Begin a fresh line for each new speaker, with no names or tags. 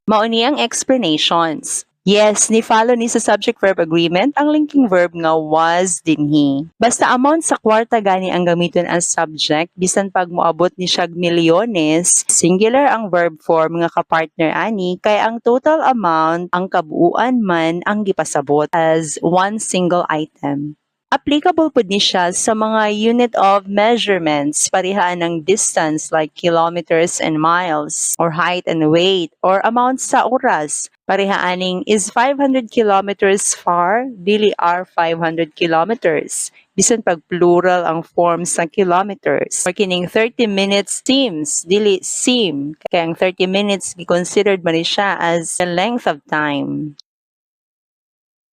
Mao ni ang explanations. Yes, ni follow ni sa subject verb agreement ang linking verb nga "was" dinhi. Basta amount sa kwarta gani ang gamiton as subject, bisan pag moabot ni siyag milyones, singular ang verb form nga kapartner ani kay ang total amount, ang kabuuan man ang gipasabot as one single item. Applicable pud ni siya sa mga unit of measurements, pareha ng distance like kilometers and miles, or height and weight, or amount sa oras. Pareha aning "is 500 kilometers far," dili "are 500 kilometers." Bisan pag plural ang form sa kilometers. Or kining "30 minutes seems," dili "seem." Kay ang 30 minutes gi-considered man ni siya as the length of time.